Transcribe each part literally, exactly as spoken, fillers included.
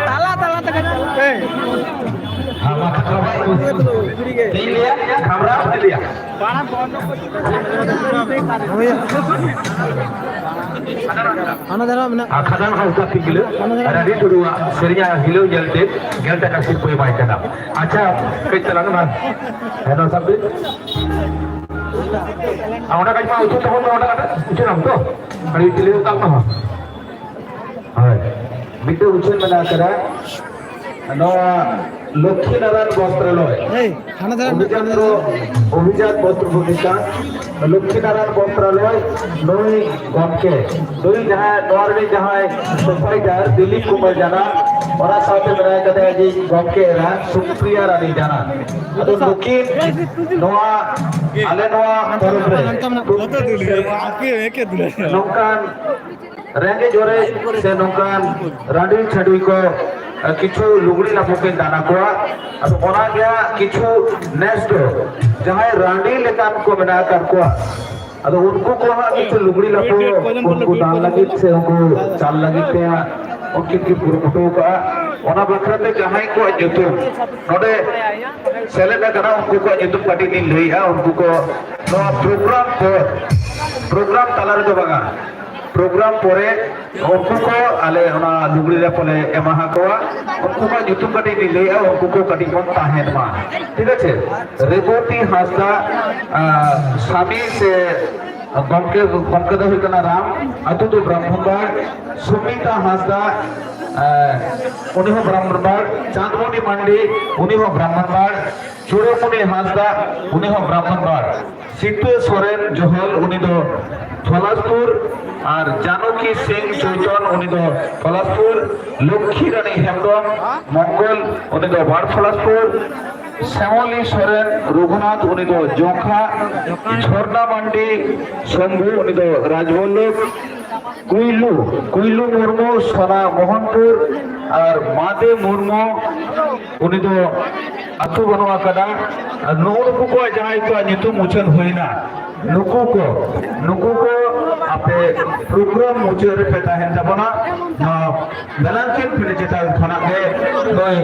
ᱛᱟᱞᱟ ᱛᱟᱞᱟ ᱛᱮᱜᱮ ᱪᱟᱞᱟᱜ᱾ ᱦᱮᱸ᱾ ᱛᱤᱧ ᱞᱟᱹᱭᱟ, ᱜᱷᱟᱵᱽᱲᱟ ᱟᱞᱚᱯᱮ ᱞᱟᱹᱭᱟ᱾ ᱦᱟᱱᱟ ᱫᱷᱟᱨᱮ ᱢᱮᱱᱟᱜ᱾ ᱟᱨ ᱠᱷᱟᱫᱟᱱ ᱦᱟᱸᱥᱫᱟ ᱛᱤᱧ ᱜᱤᱞᱟᱹ, ᱨᱟᱱᱤ ᱴᱩᱰᱩᱣᱟᱜ ᱥᱮᱨᱮᱧᱟᱜ ᱦᱤᱞᱟᱹᱣ ᱧᱮᱞᱛᱮ ᱜᱮᱞ ᱴᱟᱠᱟ ᱥᱤᱨᱯᱟᱹ ᱮᱢᱟᱭ ᱠᱟᱱᱟ᱾ ᱟᱪᱪᱷᱟ, ᱠᱟᱹᱡ ᱛᱟᱞᱟᱝ ᱢᱟ᱾ ᱦᱮᱸ, ᱱᱚᱣᱟ ᱥᱟᱵ ᱵᱤᱱ᱾ ᱟᱨ ᱚᱱᱟ ᱠᱟᱹᱡ ᱢᱟ ᱩᱪᱩ ᱛᱟᱵᱚᱱ ᱢᱟ, ᱚᱱᱟ ᱠᱟᱹᱴᱤᱡ ᱩᱪᱩ ᱱᱟᱢ ᱛᱚ᱾ ᱟᱹᱰᱤ ᱪᱤᱞᱤ ᱦᱚᱸ ᱛᱟᱵ ᱢᱟ᱾ ᱦᱳᱭ᱾ ᱢᱤᱫᱴᱮᱱ ᱩᱪᱷᱟᱹᱱ ᱢᱮᱱᱟᱜ ᱟᱠᱟᱫᱟ᱾ ᱱᱚᱣᱟ ᱞᱚᱠᱠᱷᱤ ᱱᱟᱨᱟᱭᱚᱱ ᱵᱚᱥᱛᱨᱟᱞᱚᱭ ᱚᱵᱷᱤᱡᱟᱛ ᱫᱚ, ᱚᱵᱷᱤᱡᱟᱛ ᱵᱚᱥᱛᱨᱚ ᱯᱨᱚᱛᱤᱥᱴᱷᱟᱱ, ᱞᱚᱠᱠᱷᱤ ᱱᱟᱨᱟᱭᱚᱱ ᱵᱚᱥᱛᱨᱟᱞᱚᱭ ᱱᱩᱭ ᱜᱚᱢᱠᱮ, ᱱᱩᱭ ᱡᱟᱦᱟᱸᱭ ᱱᱚᱣᱟ ᱨᱤᱱᱤᱡ ᱡᱟᱦᱟᱸᱭ ᱥᱩᱯᱟᱨᱵᱷᱟᱭᱡᱟᱨ ᱫᱤᱞᱤᱯ ᱠᱩᱢᱟᱨ ᱡᱟᱱᱟ, ᱚᱱᱟ ᱥᱟᱶᱛᱮ ᱢᱮᱱᱟᱭ ᱠᱟᱫᱮᱭᱟ ᱡᱮ ᱜᱚᱢᱠᱮ ᱮᱨᱟ ᱥᱩᱯᱨᱤᱭᱟ ᱨᱟᱱᱤ ᱡᱟᱱᱟ᱾ ᱟᱫᱚ ᱱᱩᱠᱤᱱ ᱱᱚᱣᱟ ᱟᱞᱮ ᱱᱚᱣᱟ ᱯᱚᱨᱚᱵᱽ ᱨᱮ ᱱᱚᱝᱠᱟᱱ ᱨᱮᱸᱜᱮᱡ ᱚᱨᱮᱡ ᱥᱮ ᱱᱚᱝᱠᱟᱱ ᱨᱟᱺᱰᱤ ᱪᱷᱟᱹᱰᱩᱭ ᱠᱚ, ᱮ, ᱠᱤᱪᱷᱩ ᱞᱩᱜᱽᱲᱤ ᱞᱟᱯᱚ ᱠᱤᱱ ᱫᱟᱱ ᱟᱠᱚᱣᱟ᱾ ᱟᱫᱚ ᱚᱱᱟ ᱜᱮ ᱦᱟᱸᱜ ᱠᱤᱪᱷᱩ ᱱᱮᱥ ᱫᱚ ᱡᱟᱦᱟᱸᱭ ᱨᱟᱺᱰᱤ ᱞᱮᱠᱟᱱ ᱠᱚ ᱢᱮᱱᱟᱜ ᱟᱠᱟᱫ ᱠᱚᱣᱟ, ᱟᱫᱚ ᱩᱱᱠᱩ ᱠᱚ ᱦᱟᱸᱜ ᱠᱤᱪᱷᱩ ᱞᱩᱜᱽᱲᱤ ᱞᱟᱯᱚ ᱩᱱᱠᱩ ᱫᱟᱱ ᱞᱟᱹᱜᱤᱫ ᱥᱮ ᱩᱱᱠᱩ ᱪᱟᱞ ᱞᱟᱹᱜᱤᱫ ᱛᱮ ᱦᱟᱸᱜ ᱩᱱᱠᱤᱱ ᱠᱤᱱ ᱠᱩᱨᱩᱢᱩᱴᱩ ᱟᱠᱟᱫᱼᱟ᱾ ᱚᱱᱟ ᱵᱟᱠᱷᱨᱟ ᱛᱮ ᱡᱟᱦᱟᱸᱭ ᱠᱚᱣᱟᱜ ᱧᱩᱛᱩᱢ ᱱᱚᱰᱮ ᱥᱮᱞᱮᱫ ᱟᱠᱟᱱᱟ, ᱩᱱᱠᱩ ᱠᱚᱣᱟᱜ ᱧᱩᱛᱩᱢ ᱠᱟᱹᱴᱤᱡ ᱞᱤᱧ ᱞᱟᱹᱭᱮᱫᱼᱟ᱾ ᱩᱱᱠᱩ ᱠᱚ ᱱᱚᱣᱟ ᱯᱨᱳᱜᱨᱟᱢ ᱯᱚᱨ, ᱯᱨᱳᱜᱨᱟᱢ ᱛᱟᱞᱟ ᱨᱮᱫᱚ ᱵᱟᱝᱟ, ᱯᱨᱳᱜᱨᱟᱢ ᱯᱚᱨᱮ ᱩᱱᱠᱩ ᱠᱚ ᱟᱞᱮ ᱚᱱᱟ ᱞᱩᱜᱽᱲᱤ ᱞᱟᱯᱚ ᱞᱮ ᱮᱢᱟ ᱠᱚᱣᱟ᱾ ᱩᱱᱠᱩ ᱠᱚᱣᱟᱜ ᱧᱩᱛᱩᱢ ᱠᱟᱹᱴᱤᱡ ᱞᱤᱧ ᱞᱟᱹᱭᱮᱫᱼᱟ, ᱩᱱᱠᱩ ᱠᱚ ᱠᱟᱹᱴᱤᱡ ᱵᱚᱱ ᱛᱟᱦᱮᱱ ᱢᱟ, ᱴᱷᱤᱠ ᱟᱪᱷᱮ? ᱨᱮᱵᱚᱛᱤ ᱦᱟᱸᱥᱫᱟ, ᱟᱸ, ᱥᱟᱢᱤ ᱥᱮ ᱜᱚᱢᱠᱮ, ᱜᱚᱢᱠᱮ ᱫᱚ ᱦᱩᱭᱩᱜ ᱠᱟᱱᱟ ᱨᱟᱢ, ᱟᱹᱛᱩ ᱫᱚ ᱵᱨᱟᱦᱢᱚᱱᱵᱟᱲ᱾ ᱥᱩᱢᱤᱛᱟ ᱦᱟᱸᱥᱫᱟ, ᱟᱸ, ᱩᱱᱤ ᱦᱚᱸ ᱵᱨᱟᱦᱢᱚᱱᱵᱟᱲ᱾ ᱪᱟᱸᱫᱽᱢᱚᱱᱤ ᱢᱟᱱᱰᱤ, ᱩᱱᱤ ᱦᱚᱸ ᱵᱨᱟᱦᱢᱚᱱᱵᱟᱲ᱾ ᱪᱩᱲᱟᱹᱢᱩᱱᱤ ᱦᱟᱸᱥᱫᱟ, ᱩᱱᱤ ᱦᱚᱸ ᱵᱨᱟᱦᱢᱚᱱᱵᱟᱲ᱾ ᱥᱤᱛᱟᱹ ᱥᱚᱨᱮᱱ ᱡᱚᱦᱚᱞ, ᱩᱱᱤ ᱫᱚ ᱯᱚᱞᱟᱥᱯᱩᱨ᱾ ᱟᱨ ᱡᱟᱱᱚᱠᱤ ᱥᱤᱝ ᱪᱳᱭᱛᱚᱱ, ᱩᱱᱤ ᱫᱚ ᱯᱚᱞᱟᱥᱯᱩᱨ᱾ ᱞᱚᱠᱠᱷᱤ ᱨᱟᱱᱤ ᱦᱮᱢᱵᱨᱚᱢ ᱢᱚᱝᱜᱚᱞ, ᱩᱱᱤ ᱫᱚ ᱵᱟᱲ ᱯᱚᱞᱟᱥᱯᱩᱨ᱾ ᱥᱮᱢᱚᱞᱤ ᱥᱚᱨᱮᱱ ᱨᱚᱜᱷᱩᱱᱟᱛᱷ, ᱩᱱᱤ ᱫᱚ ᱡᱚᱝᱠᱷᱟ᱾ ᱡᱷᱚᱨᱱᱟ ᱢᱟᱱᱰᱤ ᱥᱚᱢᱵᱷᱩ, ᱩᱱᱤ ᱫᱚ ᱨᱟᱡᱽᱵᱚᱞᱞᱚᱵᱷ᱾ ᱠᱩᱭᱞᱩ, ᱠᱩᱭᱞᱩ ᱢᱩᱨᱢᱩ, ᱥᱳᱱᱟ ᱢᱳᱦᱚᱱᱯᱩᱨ᱾ ᱟᱨ ᱢᱟᱫᱮ ᱢᱩᱨᱢᱩ, ᱩᱱᱤ ᱫᱚ ᱟᱹᱛᱩ ᱵᱟᱹᱱᱩᱜ ᱟᱠᱟᱫᱟ᱾ ᱟᱨ ᱱᱩᱜᱼᱩ ᱱᱩᱠᱩ ᱠᱚᱣᱟᱜ ᱡᱟᱦᱟᱸᱭ ᱠᱚᱣᱟᱜ ᱧᱩᱛᱩᱢ ᱩᱪᱷᱟᱹᱱ ᱦᱩᱭᱱᱟ, ᱱᱩᱠᱩ ᱠᱚ, ᱱᱩᱠᱩ ᱠᱚ ᱟᱯᱮ ᱯᱨᱳᱜᱨᱟᱢ ᱢᱩᱪᱟᱹᱫ ᱨᱮᱯᱮ ᱛᱟᱦᱮᱱ ᱛᱟᱵᱚᱱᱟ᱾ ᱱᱚᱣᱟ ᱵᱮᱞᱟᱝᱠᱤᱱ ᱯᱷᱤᱞᱰ ᱪᱮᱛᱟᱱ ᱠᱷᱚᱱᱟᱜ ᱜᱮ ᱱᱩᱭ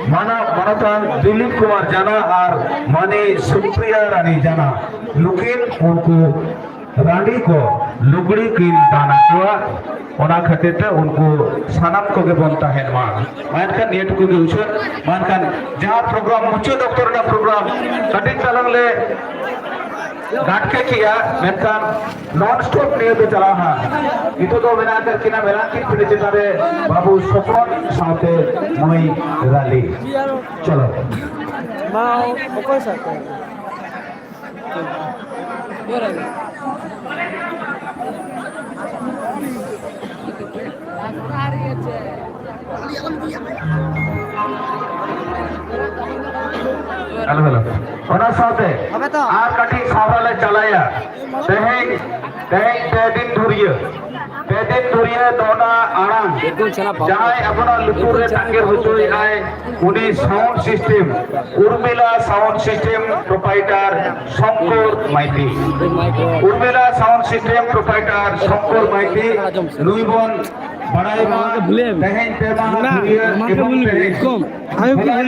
ᱢᱟᱱᱚᱛ, ᱢᱟᱱᱚᱛᱟᱱ ᱫᱤᱞᱤᱯ ᱠᱩᱢᱟᱨ ᱡᱟᱱᱟ ᱟᱨ ᱢᱟᱹᱱᱤ ᱥᱩᱯᱨᱤᱭᱟ ᱨᱟᱱᱤ ᱡᱟᱱᱟ, ᱱᱩᱠᱤᱱ ᱩᱱᱠᱩ ᱨᱟᱺᱰᱤ ᱠᱚ ᱞᱩᱜᱽᱲᱤ ᱠᱤᱱ ᱫᱟᱱ ᱟᱠᱚᱣᱟ᱾ ᱚᱱᱟ ᱠᱷᱟᱹᱛᱤᱨ ᱛᱮ ᱩᱱᱠᱩ ᱥᱟᱱᱟᱢ ᱠᱚᱜᱮ ᱵᱚᱱ ᱛᱟᱦᱮᱱ ᱢᱟ᱾ ᱢᱟ ᱮᱱᱠᱷᱟᱱ ᱱᱤᱭᱟᱹ ᱴᱩᱠᱩ ᱜᱮ ᱩᱪᱷᱟᱹᱱ᱾ ᱢᱟ ᱮᱱᱠᱷᱟᱱ ᱡᱟᱦᱟᱸ ᱯᱨᱳᱜᱨᱟᱢ, ᱢᱩᱪᱟᱹᱫ ᱚᱠᱛᱚ ᱨᱮᱱᱟᱜ ᱯᱨᱳᱜᱨᱟᱢ ᱠᱟᱹᱴᱤᱡ ᱛᱟᱞᱟᱝ ᱞᱮ ᱜᱟᱴᱠᱮ ᱠᱮᱜᱼᱟ, ᱢᱮᱱᱠᱷᱟᱱ ᱱᱚᱱ ᱥᱴᱚᱯ ᱱᱤᱭᱟᱹ ᱫᱚ ᱪᱟᱞᱟᱣ ᱦᱟᱸᱜ᱾ ᱱᱤᱛᱚᱜ ᱫᱚ ᱢᱮᱱᱟᱜ ᱟᱠᱟᱫ ᱠᱤᱱᱟ ᱢᱮᱞᱟᱱᱠᱤᱱ ᱯᱤᱸᱰᱟᱹ ᱪᱮᱛᱟᱱ ᱨᱮ ᱵᱟᱹᱵᱩ ᱥᱚᱯᱚᱱ ᱥᱟᱶᱛᱮ ᱢᱟᱹᱭ ᱨᱟᱞᱤ᱾ ᱪᱚᱞᱚ᱾ ᱢᱟ, ᱚᱠᱚᱭ ᱥᱟᱶ ᱛᱮ? Hello, hello. ᱚᱱᱟ ᱥᱟᱶᱛᱮ ᱟᱨ ᱠᱟᱹᱴᱤᱡ ᱥᱟᱶᱛᱟ ᱞᱮ ᱪᱟᱞᱟᱭᱟ᱾ ᱛᱮᱦᱮᱧ, ᱛᱮᱦᱮᱧ ᱯᱮ ᱫᱤᱱ ᱫᱷᱩᱨᱤᱭᱟᱹ, ᱯᱮ ᱫᱤᱱ ᱫᱷᱩᱨᱤᱭᱟᱹ ᱫᱚᱱᱟ ᱟᱲᱟᱝ, ᱡᱟᱦᱟᱸᱭ ᱟᱵᱚᱱᱟᱜ ᱞᱩᱛᱩᱨ ᱨᱮ ᱛᱟᱠᱮᱨ ᱦᱚᱪᱚᱭᱮᱫᱼᱟᱭ, ᱩᱱᱤ ᱥᱟᱣᱩᱱᱰ ᱥᱤᱥᱴᱮᱢ, ᱩᱨᱢᱤᱞᱟ ᱥᱟᱣᱩᱱᱰ ᱥᱤᱥᱴᱮᱢ ᱯᱨᱚᱯᱟᱭᱴᱟᱨ ᱥᱚᱝᱠᱚᱨ ᱢᱟᱹᱭᱛᱤ᱾ ᱩᱨᱢᱤᱞᱟ ᱥᱟᱣᱩᱱᱰ ᱥᱤᱥᱴᱮᱢ ᱯᱨᱚᱯᱟᱭᱴᱟᱨ ᱥᱚᱝᱠᱚᱨ ᱢᱟᱹᱭᱛᱤ, ᱱᱩᱭ ᱵᱚᱱ ᱵᱟᱲᱟᱭ ᱢᱟ ᱛᱮᱦᱮᱧ ᱯᱮ ᱢᱟᱦᱟ ᱫᱷᱩᱨᱤᱭᱟᱹ ᱮᱵᱚᱝ ᱛᱮᱦᱮᱧ